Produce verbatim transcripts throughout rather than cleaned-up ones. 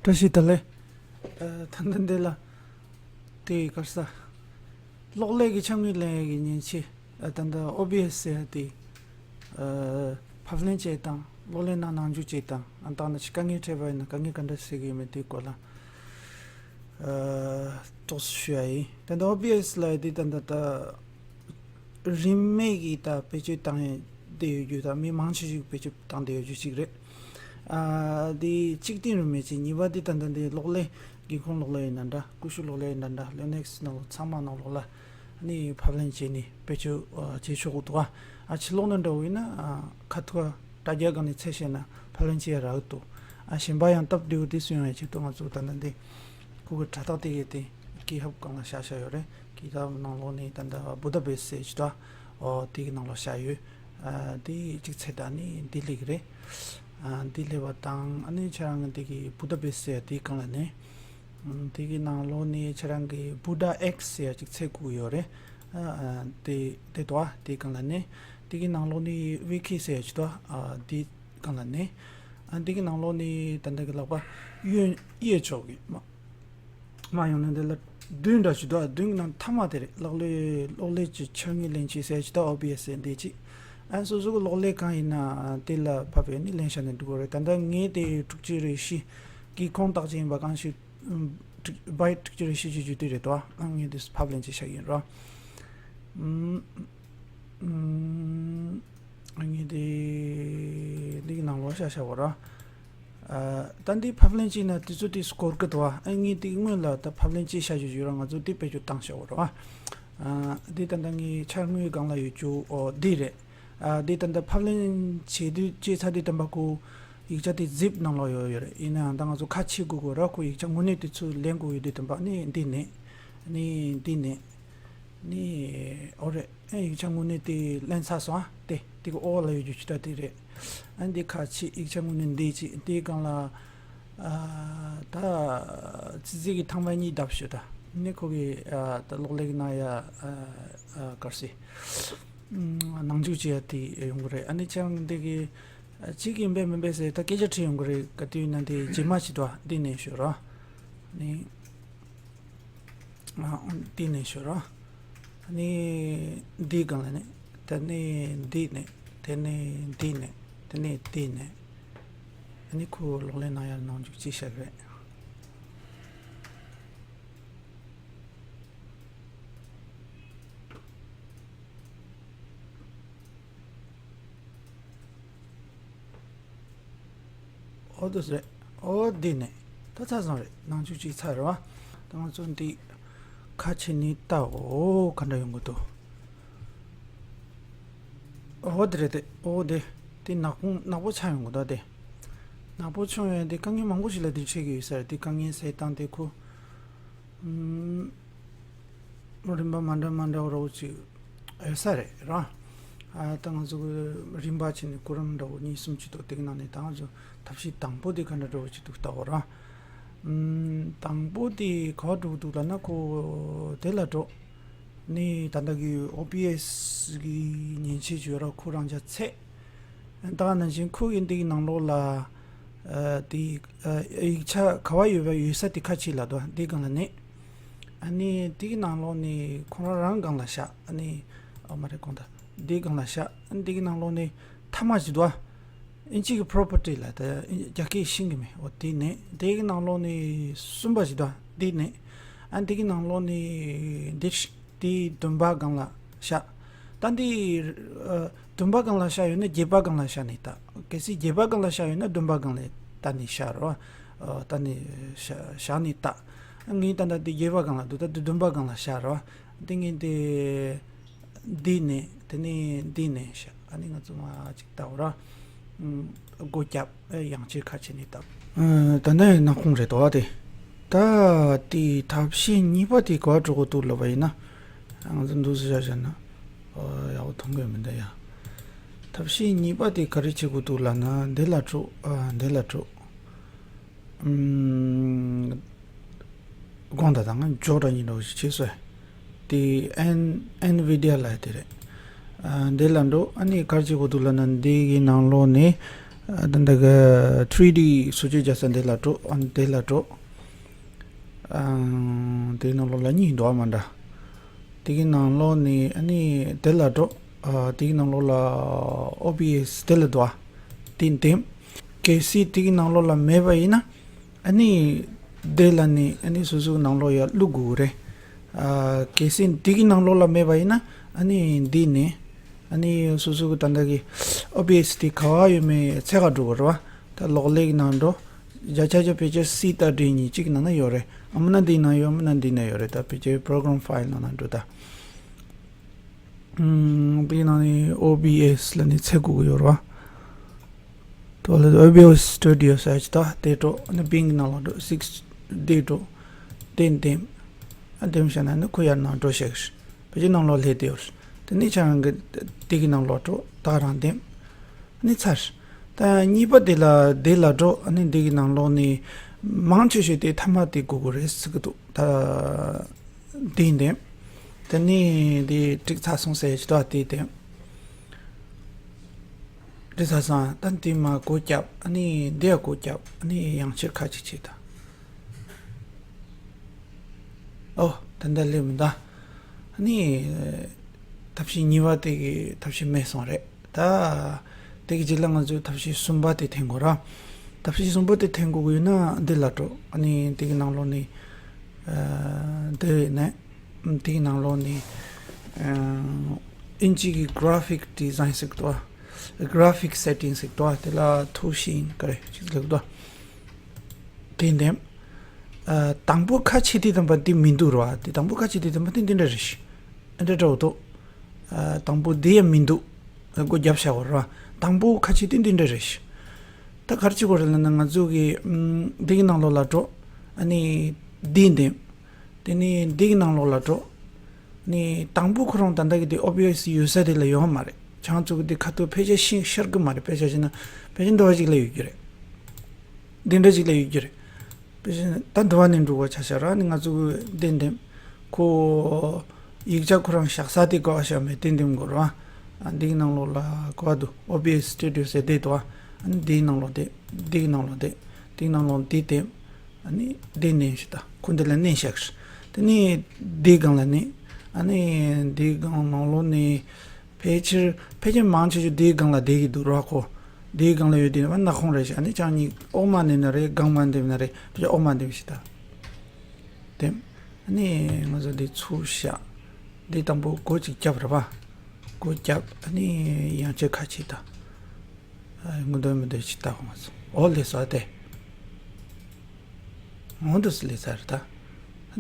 བཀྲ་ཤིས་བདེ་ལེགས། ཨ། ད་ལྟ་འདི་ལ་དེ་ག་རེ་ཟ། གློག་ཀླད་ཀྱི་འཆར་ངོས་ལེན་ཡས་ཀྱི་མཉེན་ཆས། ཨ། ད་ལྟ་ཨོ་བི་ཨེས་ཟེར་ཡ་དེ། ཨ། ཕབ་ལེན་བྱེད་སྟངས། གློག་ཀླད་ནང་ནང་འཇུག་བྱེད་སྟངས། ཨ། བཏང་ན་ཅིག་དཀའ་ངལ་འཕྲད་པ་ཡིན་ན་དཀའ་ངལ་ག་འདྲ་སེལ་གྱི་ཡོད་མེད་དེའི་སྐོར་ལ། ཨ། ཏོག་ཙམ་ཞུ་ཡ་ཡིན། ད་ལྟ་ཨོ་བི་ཨེས་ལབ་ཡ་དེ་ད་ལྟ་ད། རིན་མེད་ཀྱི་ད་བེད་སྤྱོད་བཏང་བསྡད་ཡོད་རྒྱུ་དང་མི་མང་ཆེ་ཤོས་བེད་སྤྱོད་བཏང་བསྡད་ཡོད་རྒྱུ་ཞིག་རེད། ཨ། དེ་གཅིག་དེ་རིན་མེད་ཅིག་གཉིས་པ་དེ་ད་ལྟ་འདི་གློག་ཀླད། སྒེའུ་ཁུང་གློག་ཀླད་ཡིན་ན་འདྲ། ཀུ་ཤུ་གློག་ཀླད་ཡིན་ན་འདྲ། ལི་ནེག་སི་ནང་ལོགས་ཚང་མ་ནང་ལོགས་ལ་ནི་ཕབ་ལེན་བྱས་ནས་བེད་སྤྱོད་བྱེད་ཆོག་གི་འདུག་ཨ། ཕྱི་ལོགས་ནས་འདྲ་བོ་ཡིན་ན། ཨ། ཁ་ཐུག་དྲ་རྒྱ་སྒང་ནས་འཚོལ་བྱས་ན་ཕབ་ལེན་བྱེད་ཡ་རག་གི་འདུག་ཨ། གཞན་པ་ཡང་སྟབས་བདེ་བོ་དེ་སུ་ཡོང་ཡ་ཆེད་དུ་ང་ཚོ་ད་ལྟ་འདི་ཁོ་གི་དྲ་ཐག་དེ་གའི་དེ་གི་ཧབ་སྒང་ལ་བཞག་བཞག་ཡོད་རེད། གི་ཧབ་ནང་ལོགས་ནས་ད་ལྟ་བུ་ད་པེ་སི་ཟེར་ཅིག་འདུག་ཨོ། དེ་གི་ནང་ལོགས་བཞག་ཡོད། ཨ། དེ་གཅིག་བཙལ་ད་ནི་འདི་སླེབས་ཀྱི་རེད། ཨ། འདི་སླེབས་པ་དང་ཨ་ནི་ཁྱེད་རང་གི་འདི་གི་བུ་ད་པེ་སི་ཟེར་དེའི་སྒང་ལ་ནི། ཨ། དེ་གི་ནང་ལོགས་ནས་ཁྱེད་རང་གི་བུ་ད་ཨེག་སི་ཟེར་ཅིག་འཚོལ་དགོས་ཡོད་རེད། ཨ། དེ་དེ་འདུག་ཨ། དེའི་སྒང་ལ་ནི། དེ་གི་ནང་ལོགས་ནས་ཝི་ཀི་ཟེར་ཅིག་འདུག་ཨ། དེའི་སྒང་ལ་ནི། ཨ། དེ་གི་ནང་ལོགས་ནས་ད་ལྟ་གི་ལག་པ་གཡོན་གཡས་ཕྱོགས་ཀྱི་མ། མར་ཡོང་ན་འདི་ལ་མདུན་འདྲ་ཞིག་འདུག་མདུན་གྱི་ནང་མཐའ་མ་དེ་རེད། གློག་ཀླད་གློག་ཀླད་ཀྱི་འཆར་ངོས་ལེན་ཆས་ཟེར་ཅིག་འདུག་ཨོ་བི་ཨེས་ཟེར་འདི་ཅིག་ཨ། སོ་སོ་གི་གློག་ཀླད་གང་ཡིན་ན་དེ་ལ་ཕབ་ཡས་ནི་ལེན་བྱས་ནས་འགྲོ་གི་རེད། ད་ལྟ་ངས་དེ་དྲུག་ཅུ་རེ་བཞི་གི་ཁོངས་གཏོགས་ཅིག་ཡིན་པ་གང་ཞིག་ཨམ། དྲུག་བྷའི་ཊི་དྲུག་ཅུ་རེ་བཞི་ཅིག་བརྗོད་དུས་རེད་དོ། ཨ། ངས་དེ་ཕབ་ལེན་བྱས་བཞག་ཡིན་རོ། ཨམ། ཨམ། ངས་དེ་འདི་གི་ནང་ལོགས་བཞག་བཞག་པ་རོ། ཨ། ད་འདི་ཕབ་ལེན་བྱས་ན་དུས་ཚོད་དེ་འགོར་གི་འདུག་ཨ། ངས་དེ་སྔོན་ལ་ད་ཕབ་ལེན་བྱས་བཞག་རྒྱུ་ཡོད་ར། ང་ཚོ་དེ་བེད་སྤྱོད་བཏང་བཞག་པ་རོ། ཨ། དེ་ད་ལྟ་ངའི་འཆར་ངོས་སྒང་ལ་ཡོད་རྒྱུ། ཨོ། འདི་རེད། ཨ། དེ་ད་ལྟ་ཕབ་ལེན་བྱེད་དུས་བྱས་ཚར་དུས་ཙམ་པ་ཁོ་ཡིག་ཆ་དེ་ཛིབ་ནང་ལོགས་ཡོད་ཡོད་རེད། ཡིན་ནའང་ད་ང་ཚོ་ཁ་ཕྱེ་དགོས་དགོས་ར། ཁོ་ཡིག་ཆ་དངོས་གནས་དེ་ཚོ་ལེན་དགོས་ཡོད་དུས་ཙམ་པ་ནི་འདི་ནས་ནི་འདི་ནས་ནི། ཨོ་རེད། ཨེ། ཡིག་ཆ་དངོས་གནས་དེ་ལེན་ཚར་སོང་ཨ། དེ་དེ་གི་འོག་ལ་ཡོད་རྒྱུ་ཅིག་ད་དེ་རེད། ཨ། འདི་ཁ་ཕྱེ། ཡིག་ཆ་དངོས་གནས་འདི་ཅིག་དེའི་སྒང་ལ། ཨ། ད་ཙི་ཙི་གི་ཐེངས་མ་གཉིས་བརྡབས་ཤོག་ད་ནི་ཁོ་གི། ཨ། ད་གློག་ཀླད་གི་ནང་ཡ། ཨ། ཨ། གར་སི། ཨམ། ནང་འཇུག་བྱེད་ཡ་དེ་ཡོང་གི་རེད། ཨ་ནི་ཁྱེད་རང་འདི་གི་ཨ། གཅིག་ཡིན་པས་མིན་པས་ཟེར་ད་སྐད་ཆ་དྲིས་ཡོང་གི་རེད། ག་དུས་ཡིན་ན་དེ་རྗེས་མ་བྱེད་དོ། འདི་ནས་ཤོད་རོགས། ནི། ཨ། འདི་ནས་ཤོད་རོགས། ནི། འདི་སྒང་ལ་ནི། དེ་ནས་འདི་ནས། དེ་ནས་འདི་ནས། དེ་ནས་འདི་ནས། ཨ་ནི་ཁོ་གློག་ཀླད་ནང་ཡར་ནང་འཇུག་བྱས་བཞག་གི་རེད། ཨོ། དེ་རེད། ཨོ། འདི་ནས། ད་ཚར་སོང་རེད། ནང་འཇུག་བྱས་ཚར་རེད་པ། ད་ང་ཚོ་འདི་ཁ་ཕྱེ་ནས་ལྟ། འོ། ག་འདྲ་ཡོང་གི་འདུག་ཨོ། དེ་རེད་དེ། ཨོ། དེ་དེ་ནག་པོ་ནག་པོ་ཆགས་ཡོང་གི་འདུག་དེ་ནག་པོ་ཆགས་ཡོང་དེ་དཀའ་ངལ་མང་པོ་ཞིག་ལ་དེ་འཕྲད་ཀྱི་ཡོད་ས་རེད། དེ་དཀའ་ངལ་སེལ་སྟངས་དེ་ཁོ། ཨུམ། རིམ་པ་མ་འདྲ་མ་འདྲ་བ་འདྲ་བོ་ཅིག་ཡོད་ས་རེད་ར། ཨ། ད་ང་ཚོ་གི་རིམ་པ་བྱས་ནས་གོ་རིམ་འདྲ་བོ་གཉིས་གསུམ་ཅིག་འདུག་དེ་གི་ནང་ནས་ད་ང་ཚོ་ཐབས་ཤེས་དང་པོ་དེ་ག་འདྲ་འདྲ་བོ་ཅིག་འདུག་ལྟ་བ་ར། ཨུམ། དང་པོ་དེ་ག་པར་འགྲོ་གི་འདུག་ལབ་ན་ཁོ་དེ་ལ་འགྲོ། ནི་ད་ལྟ་གི་ཨོ་བི་ཨེས་གི་མཉེན་ཆས་ཅིག་ཡོད་ར། ཁོ་རང་ཅག་ཚད། ད་ག་ནང་བཞིན་ཁོ་གི་འདི་གི་ནང་ལོགས་ལ། ཨ། དེ། ཨ། ཡིག་ཆ་ག་པར་ཡོད་པ་ཡོད་ས་དེ་ཁ་ཕྱེ་ལབ་དོ། འདི་སྒང་ལ་ནི། ཨ་ནི་དེ་གི་ནང་ལོགས་ནས་ཁོ་རང་རང་སྒང་ལ་བཞག་ཨ་ནི། ཨ། མ་རེད། གོང་ད་འདི་སྒང་ལ་བཞག་ཨ་ནི་དེ་གི་ནང་ལོགས་ནས་མཐའ་མ་ཞིག་འདུག་ཨ། ཨིན་ཇི་གི་པོ་རོ་པར་ཊི་ལ་ད་རྒྱ་སྐད་ཤེས་གི་མེད། འོ། དེ་ནས་དེ་གི་ནང་ལོགས་ནས་གསུམ་པ་ཞིག་འདུག་ཨ། འདི་ནས། ཨ། འདི་གི་ནང་ལོགས་ནས་འདི། དེའི་བདུན་པ་སྒང་ལ་བཞག་ད་འདི། ཨ། བདུན་པ་སྒང་ལ་བཞག་ཡོད་ན་བརྒྱད་པ་སྒང་ལ་བཞག་ནས་ལྟ། གལ་སྲིད་བརྒྱད་པ་སྒང་ལ་བཞག་ཡོད་ན་བདུན་པ་སྒང་ལ་ལྟ་ནས་བཞག་རོ། ཨ། ལྟ་ནས་བཞག་བཞག་ནས་ལྟ། ངས་ད་ལྟ་འདི་བརྒྱད་པ་སྒང་ལ་འདུག་ད་འདི་བདུན་པ་སྒང་ལ་བཞག་རོ། འདི་ངས་འདི། འདི་ནས། དེ་ནས་འདི་ནས་བཞག་ཨ་ནི་ང་ཚོ་མར་ཅིག་ལྟ་བ་ར། ཨུམ། སྒོ་རྒྱབ། ཨེ། ཡང་ཅིག་ཁ་ཕྱེ་ནས་བཏབ། ཨ། ད་ནི་ནག་ཁུང་རེད་དོ། དེ། ད་དེ་ཐབས་ཤེས་གཉིས་པ་དེ་ག་པར་འགྲོ་གི་འདུག་ལབ་པ་ཡིན་ན། ང་ཚོ་འདུག་སེ་བཞག་བཞག་ན། ཨོ། ཡག་པོ་མཐོང་གི་མི་འདུག་ཡ། ཐབས་ཤེས་གཉིས་པ་དེ་ག་རེ་བྱེད་དགོས་འདུག་ལབ་ན་འདི་ལ་འགྲོ། ཨ། འདི་ལ་འགྲོ། ཨུམ། དགོངས་དག་དང་འཇོག་འདྲ་གཉིས་འདྲ་བོ་ཞིག་བྱས་སོང་། དེ་ཨེན་ཨེན་བི་ཌི་ཡ་ལབ་དེ་རེད། ཨ། འདི་ལ་འགྲོ། ཨ་ནི་ག་རེ་བྱེད་དགོས་འདུག་ལབ་ན་འདི་གི་ནང་ལོགས་ནས། ད་འདི་གི་ཐི་རི་ཌི་བཟོ་བཅོས་རྒྱག་ས་འདི་ལ་འགྲོ། ཨ་འདི་ལ་འགྲོ། དེའི་ནང་ལོགས་ལ་གཉིས་འདུག་མ་འདྲ། དེ་གི་ནང་ལོགས་ནས་ཨ་ནི་དེ་ལ་འགྲོ། དེ་གི་ནང་ལོགས་ལ་ཨོ་བི་ཨེས་དེ་ལ་འདུག་ཨ། དེ་འདེམས། གལ་སྲིད་དེ་གི་ནང་ལོགས་ལ་མེད་པ་ཡིན་ན། ཨ་ནི་དེ་ལ་ནི་ཨ་ནི་སོ་སོའི་ནང་ལོགས་ཡར་བླུག་དགོས་རེད། གལ་སྲིད་དེ་གི་ནང་ལོགས་ལ་མེད་པ་ཡིན་ན། ཨ་ནི་འདི་ནས་ཨ་ནི་སོ་སོ་གི་ད་ལྟ་གི་ཨོ་བི་ཨེས་དེ་ག་བ་ཡོད་མེད་འཚོལ་ག་འགྲོ་དགོས་རེད་བ། ད་གློག་ཀླད་ནང་འགྲོ། བརྒྱ་ཆ་བརྒྱ་ཕལ་ཆེར་སི་དང་ཌི་གཉིས་གཅིག་ནང་ན་ཡོད་རེད། ཨ་མ་ན་འདི་ནང་ཡོད། ཨ་མ་ན་འདི་ན་ཡོད་རེད། ད་ཕལ་ཆེར་པོ་རོ་གྷ་རམ་ཕའིལ་ནང་ན་འགྲོ་ད། ཨམ། དེའི་ནང་ནས་ཨོ་བི་ཨེས་ལ་ནི་འཚོལ་དགོས་ཀྱི་ཡོད་རེད་བ། དོ་ལ་ཨོ་བི་ཨེས་སི་ཊུ་ཌི་ཡོ་ཟེར་ཅིག་ད་དེ་འགྲོ། ཨ་ནི་བིང་ནང་ལ་འགྲོ། སིགས་དེ་འགྲོ། དེ་འདེམས། ཨ་འདེམས་བྱས་ན་ནི་ཁོ་ཡར་ནང་འགྲོ་ཤག་རེད། ཕལ་ཆེར་ནང་ལོགས་སླེབས་བསྡད་ཡོད་རེད། དེ་ནས་ཁྱེད་རང་གི་དེ་གི་ནང་ལོགས་འགྲོ། ད་རང་འདེམས། ཨ་ནི་ཚར། ད་གཉིས་པ་དེ་ལ་དེ་ལ་འགྲོ། ཨ་ནི་དེ་གི་ནང་ལོགས་ནས་མང་ཆེ་ཤོས་དེ་མཐའ་མ་དེ་དགོས་ཀྱི་རེད་ཟེར་གི་འདུག་ད་དེ་འདེམས། དེ་ནས་དེ་འགྲིག་ཚར་སོང་ཟེར་ཅིག་ད་དེ་འདེམས། འགྲིག་ཚར་སོང་། ད་དེ་མར་སྒོ་བརྒྱབ། ཨ་ནི་འདི་ཡར་སྒོ་བརྒྱབ། ཨ་ནི་ཡང་ཕྱིར་ཁ་ཅིག་བྱེད་ད། ཨོ། ད་ལྟ་སླེབས་མི་འདུག་ཨ་ནི་ཐབས་ཤེས་གཉིས་པ་དེ་གི་ཐབས་ཤེས་མེད་སོང་རེད། ད་དེ་གི་རྗེས་ལ་ང་ཚོས་ཐབས་ཤེས་གསུམ་པ་དེ་འཐེན་དགོས་ར། ཐབས་ཤེས་གསུམ་པ་དེ་འཐེན་དགོས་ཀྱི་ཡོད་ན་འདི་ལ་འགྲོ། ཨ་ནི་དེ་གི་ནང་ལོགས་ནས་ཨ། འདི་ནས་དེ་གི་ནང་ལོགས་ནས་ཨ། ཨིན་ཇི་གི་གྷ་ར་ཕིག་ཌི་ཛའིན་ཟེར་གི་འདུག་ཨ། གྷ་ར་ཕིག་སེ་ཊིང་ཟེར་གི་འདུག་ཨ། དེ་ལ་ཐུགས་ཤིན་ག་རེ་ཅིག་ལབ་གི་འདུག་ཨ། དེ་འདེམས། ཨ། དང་པོ་ཁ་ཕྱེ་དུས་ཙམ་པ་འདི་མི་འདུག་ར་བ། དེ་དང་པོ་ཁ་ཕྱེ་དུས་ཙམ་པ་འདི་འདི་འདྲ་རེད་ཤག་འདི་འདྲ་འདྲ་བོ་འདུག་ཨ། དང་པོ་འདི་ཡང་མི་འདུག་སྒོ་བརྒྱབ་བཞག་པ་ར་བ། དང་པོ་ཁ་ཕྱེ་དུས་འདི་འདྲ་རེད་ཤག་ད་ག་རེ་བྱེད་དགོས་རེད་ལབ་ན། ང་ཚོ་གི་ཨམ། འདི་གི་ནང་ལོགས་ལ་འགྲོ། ཨ་ནི་འདི་འདེམས། དེ་ནས་འདི་གི་ནང་ལོགས་ལ་འགྲོ། ནི་དང་པོ་ཁོ་རང་ད་ལྟ་གི་དེ་ཨོ་བི་ཨེས་ཡོད་ས་དེ་ལ་ཡོད་མ་རེད། ཁྱེད་ཚོ་གི་དེ་ཁ་ཐུག་ཕལ་ཆེར་ཤེས་ཤར་གི་མ་རེད། དཔེ་ཆ་བཞག་ན་ཕལ་ཆེར་འདི་འདྲ་ཅིག་ལ་ཡོད་རྒྱུ་རེད། འདི་འདྲ་ཅིག་ལ་ཡོད་རྒྱུ་རེད། དཔེ་ཆ་ད་འདི་བ་ནས་འགྲོ་བ་ཆ་བཞག་ར། ནི་ང་ཚོ་གི་དེ་འདེམས། ཁོ་ཡིག་ཆ་ཁོ་རང་བཞག་ས་དེ་ག་བ་བཞག་མེད་དེ་འདེམས་དགོས་ར། ཨ། འདི་གི་ནང་ལོགས་ལ་ག་བ་འདུག་ཨོ་བི་ཨེས་སི་ཊུ་ཌི་ཡོ་ཟེར་དེ་འདུག་ཨ། ཨ་ནི་འདི་གི་ནང་ལོགས་དེ། འདི་གི་ནང་ལོགས་དེ། འདི་གི་ནང་ལོགས་འདི་དེ། ཨ་ནི་འདི་མནན་ཤིག་ད། ཁོ་འདི་ལ་མནན་ཤག་དེ་ནས་འདིའི་སྒང་ལ་མནན། ཨ་ནི་འདིའི་སྒང་ནང་ལོགས་ནས་ཕལ་ཆེར་ཕལ་ཆེར་མང་ཆེ་ཤོས་འདིའི་སྒང་ལ་བསྡད་ཀྱི་འདུག་ར། ཁོ་འདིའི་སྒང་ལ་ཡོད་དུས་ན་ནག་ཁུང་རེད་ཤག་ཨ་ནི་ཅང་གཉིས་འོག་མ་མནན་ན་རེད། སྒང་མ་མནན་ན་རེད། ཕལ་ཆེར་འོག་མ་མནན་ཤིག་ད། དེ། ཨ་ནི་ང་ཚོ་འདི་ཚུར་བཞག་འདི་དང་པོ་སྒོ་གཅིག་བརྒྱབ་ར་བ། སྒོ་བརྒྱབ། ཨ་ནི་ཡང་ཅིག་ཁ་ཕྱེ་ད། ཨ། དངོས་འདོད་མི་འདོད་ཅིག་ལྟ་ཧོ་མ་སོང་། ཨོ་ལས་སོ་ཨ་དེ། ངོ་འདུག་སེ་ལས་ས་རེད་ད། ཨ་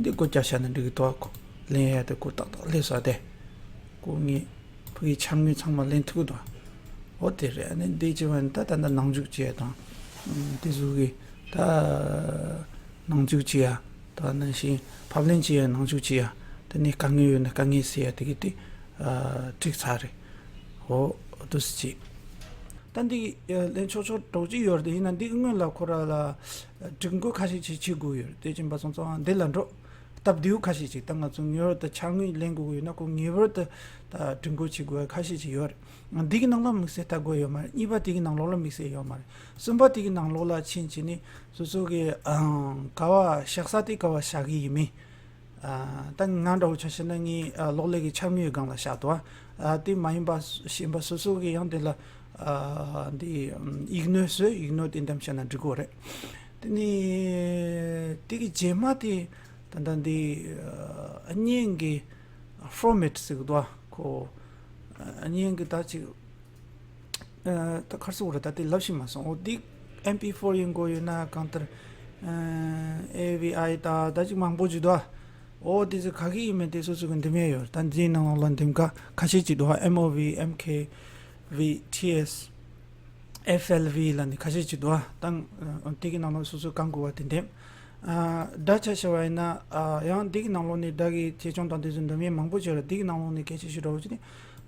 འདི་སྒོ་བརྒྱབ་བཞག་ན་འགྲིག་གི་འདུག་ཨ། ཁོ་ལེན་ཡ་དེ་ཁོ་ཏག་ཏག་ལས་སོ་ཨ་དེ། ཁོ་ངས་ཕ་གི་འཆར་ངོས་ཚང་མ་ལེན་ཐུབ་ཀྱི་འདུག་ཨ། ཨོ་དེ་རེད། ཨ་ནི་འདི་ཅི་བ་ནི་ད་ད་ད་ནང་འཇུག་བྱེད་ཡ་དང་། ཨ། དེ་ཟུག་གི་ད་ནང་འཇུག་བྱེད་ཡ་ད་ནང་བཞིན་ཕབ་ལེན་བྱེད་ཡ་ནང་འཇུག་བྱེད་ཡ། དེ་ནས་དཀའ་ངལ་ཡོད་ན་དཀའ་ངལ་སེལ་ཡ་དེ་གི་དེ། ཨ། འགྲིག་ཚར་རེད། ཨོ་འདུག་སེ་བྱེད། ད་འདི་ལེན་ཆོག་ཆོག་འདྲ་བོ་ཅིག་ཡོད་རེད། དེ་ཡིན་ན་འདི་སྔོན་ལ་ཁོ་ར་ལ་སྒྲིག་འགོད་ཁ་ཤས་ཅིག་བྱེད་དགོས་ཡོད་རེད། དེ་ཕྱིན་པ་སོང་ཙང་འདི་ལ་འགྲོ། སྟབས་བདེ་བོ་ཁ་ཤས་ཅིག་ད་ང་ཚོ་ངེས་པར་དུ་འཆར་ངོས་ལེན་དགོས་ཀྱི་ཡོད་ན་ཁོ་ངེས་པར་དུ་ད་སྒྲིག་འགོད་བྱེད་དགོས་ཁ་ཤས་ཅིག་ཡོད་རེད། འདི་གི་ནང་ལ་དམིགས་བསལ་ལྟ་དགོས་ཡོད་མ་རེད། གཉིས་པ་དེ་གི་ནང་ལོགས་ལ་དམིགས་བསལ་ཡོད་མ་རེད། གསུམ་པ་དེ་གི་ནང་ལོགས་ལ་ཕྱིན་བྱས་ནས་སོ་སོ་གི་ཨང་ག་བ་བཞག་ས་དེ་ག་བ་བཞག་གི་ཡིན་མིན། ཨ། ད་ང་འདྲ་བོ་ཆ་བཞག་ན་ངས་ཨ་གློག་ཀླད་ཀྱི་འཆར་ངོས་སྒང་ལ་བཞག་འདུག་ཨ། དེ་མ་ཡིན་པ་གཞན་པ་སོ་སོ་གི་ཡང་དེ་ལ་ཨ་འདི་ཡིག་སྣོད་བཟོས། ཡིག་སྣོད་དེ་འདེམས་བྱས་ན་འགྲིག་གི་རེད། དེ་ནས་དེ་གི་རྗེས་མ་དེ་ད་ལྟ་འདི་ཨ་བརྙན་གྱི་ཕོར་མེཊ་ཟེར་གི་འདུག་ཨ། ཁོ་ཨ་བརྙན་གྱི་ད་ཅིག་ཨ། ད་ག་རེ་ཟེར་དགོས་རེད། ད་དེ་ལབ་ཤེས་མ་སོང་། འོ་འདི་ཨེམ་པི་ཕོར་ཡིན་དགོས་ཡོད་ན་གང་ལྟར་ཨ་ཨེ་ཝི་ཨའི་ད་ད་ཅིག་མང་པོ་ཅིག་འདུག་ཨ། འོ་དེ་ཚོ་ག་གི་ཡིན་མིན་དེ་སོ་སོ་གི་འདེམ་ཡས་ཡོད་རེད། ད་འདིའི་ནང་ལ་འདེམ་ག་ཁ་ཤས་ཅིག་འདུག་ཨ། ཨེམ་ཨོ་ཝི། ཨེམ་ཁེ་ཝི། ཊི་ཨེས། ཨེཕ་ཨེལ་ཝི་ལབ་ནས་ཁ་ཤས་ཅིག་འདུག་ཨ། ད་ཨ་དེ་གི་ནང་ལ་སོ་སོ་གང་དགོས་པ་དེ་འདེམ། ཨ། སྒྲ་ཆ་བཞག་པ་ཡིན་ན་ཨ་ཡང་འདི་གི་ནང་ལོགས་ནས་སྒྲ་གི་ཆེ་ཆུང་དང་དེ་ཚོ་འདོན་མཁན་མང་པོ་ཅིག་ཡོད་རེད། འདི་གི་ནང་ལོགས་ནས་གལ་ཆེ་ཤོས་འདྲ་བོ་ཅིག་ནི་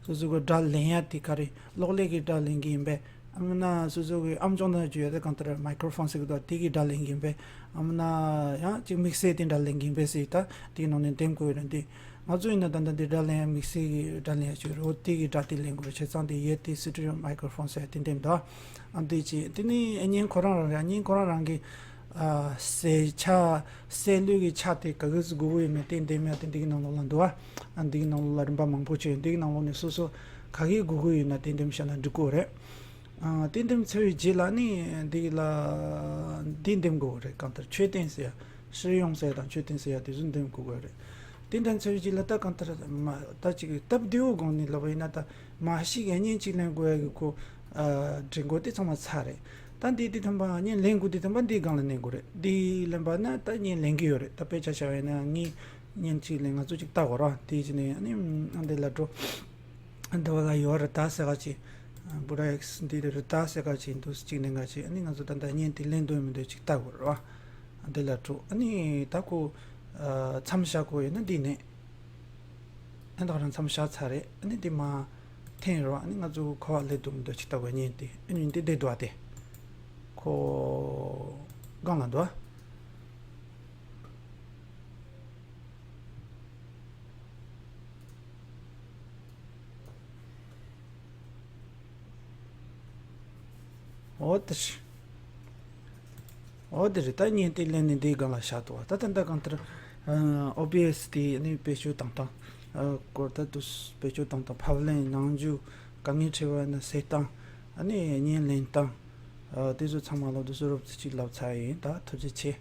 སོ་སོ་གི་སྒྲ་ལེན་ཡ་དེ་ག་རེ། གློག་ཀླད་ཀྱི་སྒྲ་ལེན་གྱི་ཡིན་པས། ཨ་མ་ན་སོ་སོ་གི་ཨམ་ཅོག་ནང་བརྗོད་ཡ་དེ་གང་ལྟར་མའི་ཀྲོ་ཕོན་ཟེར་གི་འདུག་དེ་གི་སྒྲ་ལེན་གྱི་ཡིན་པས། ཨ་མ་ན་ཡང་ཅིག་དམིགས་བསལ་དེ་སྒྲ་ལེན་གྱི་ཡིན་པས་ཟེར། ད་དེའི་ནང་ནས་འདེམས་དགོས་ཡོད་རེད། འདི་ ང་ཚོ་ཡིན་ན་ད་ལྟ་འདི་སྒྲ་ལེན་ཡ་དམིགས་བསལ་གྱི་སྒྲ་ལེན་ཡ་ཅིག་རེད། འོ་དེ་གི་སྒྲ་དེ་ལེན་དགོས་རེད། བྱས་ཙང་དེ་ཡས་དེ་སི་ཊི་རི་ཡོ་མའི་ཀྲོ་ཕོན་ཟེར་ཡ་དེ་འདེམས་དང་། ཨ་འདི་ཅི་དེ་ནི་བརྙན་ཁོ་རང་རང་རེད། བརྙན་ཁོ་རང་རང་གི་ཨ་གསལ་ཆ་གསལ་ལོས་ཀྱི་ཆ་དེ་ག་གི་སུ་དགོས་ཀྱི་ཡོད་མེད་དེ་འདེམས་ཡ་དེ་འདི་གི་ནང་ལོགས་ལ་འདུག་ཨ། ཨ་འདི་གི་ནང་ལོགས་ལ་རིམ་པ་མང་པོ་ཅིག་ཡོད། འདི་གི་ནང་ལོགས་ནས་སོ་སོ་ག་གི་དགོས་ཀྱི་ཡོད་ན་དེ་འདེམས་བཞག་ན་འགྲིག་གི་རེད། ཨ་དེ་འདེམས་ཚར་བའི་རྗེས་ལ་ནི་འདི་ལ་འདི་འདེམས་དགོས་རེད། གང་ལྟར་མཆོད་རྟེན་ཟེར་ཡ་ཧྲི་ཡོང་ཟེར་ཡ་དང་མཆོད་རྟེན་ཟེར་ཡ་དེ་ཚོ་འདེམས་དགོས་ཀྱི་རེད། དེ་འདེམས་ཚར་བའི་རྗེས་ལ་ད་གང་ལྟར་མ་ད་ཅིག་སྟབས་བདེ་བོ་སྒང་ནས་ལབ་པ་ཡིན་ན། ད་མ་གཞི་གི་བརྙན་གཅིག་ལེན་དགོས་ཡ་གི་ཁོ་ཨ་སྒྲིག་འགོད་དེ་ཚང་མ་ཚར་རེད། ད་འདི་དེ་ཐམ་པ་བརྙན་ལེན་དགོས་དེ་ཐམ་པ་འདིའི་སྒང་ལ་ལེན་དགོས་རེད། འདི་ལེན་པ་ན་ད་བརྙན་ལེན་གི་ཡོད་རེད། ད་དཔེ་ཆ་བཞག་པ་ཡིན་ན་ངས་བརྙན་གཅིག་ལེན། ང་ཚོ་ཅིག་ལྟ་དགོས་ར། དེ་བྱས་ནས་ཨ་ནི་ཨ་འདི་ལ་འགྲོ། འདི་བ་ལ་ཡོད་རེད། ད་ཟེར་ག་ཅིག་བུ་ར་ཨེགས་འདི་རེད། ད་ཟེར་ག་ཅིག་འདུག་ཅིག་ནས་ག་ཅིག་ཨ་ནི་ང་ཚོ་ད་ལྟ་བརྙན་དེ་ལེན་འདོད་མི་འདོད་ཅིག་ལྟ་དགོས་རེད་བ། འདི་ལ་འགྲོ། ཨ་ནི་ད་ཁོ་མཚམས་བཞག་དགོས་ཡོད་ན་འདི་ནས། ཨ་ད་ག་རང་མཚམས་བཞག་ཚར་རེད། ཨ་ནི་འདི་མ་འཐེན་རེད་བ། ཨ་ནི་ང་ཚོ་ཁོ་བ་ལས་འདུག་མི་འདུག་ཅིག་ལྟ་དགོས། བརྙན་དེ་ཨ་ནི་འདི་བསྡད་འདུག་བ། དེ་ཁོ་སྒང་ལ་འདུག་བ། འོ་དེ་རེད། འོ་དེ་རེད། ད་བརྙན་དེ་ལེན་ནས་འདིའི་སྒང་ལ་བཞག་འདུག་བ། ད་ད་ལྟ་གང་ལྟར་ཨ་ཨོ་བི་ཨེས་དེ་ནི་བེད་སྤྱོད་བཏང་སྟངས་ཨ་སྐོར། ད་དུ་བེད་སྤྱོད་བཏང་སྟངས། ཕབ་ལེན། ནང་འཇུག། དཀའ་ངལ་འཕྲད་པ་ན་སེལ་སྟངས། ཨ་ནི་བརྙན་ལེན་སྟངས། ཨ་དེ་ཚོ་ཚང་མ་ལ་དུ་སུ་རོབ་ཙམ་ཅིག་ལབ་ཚར་ཡིན། ད་ཐུགས་རྗེ་ཆེ།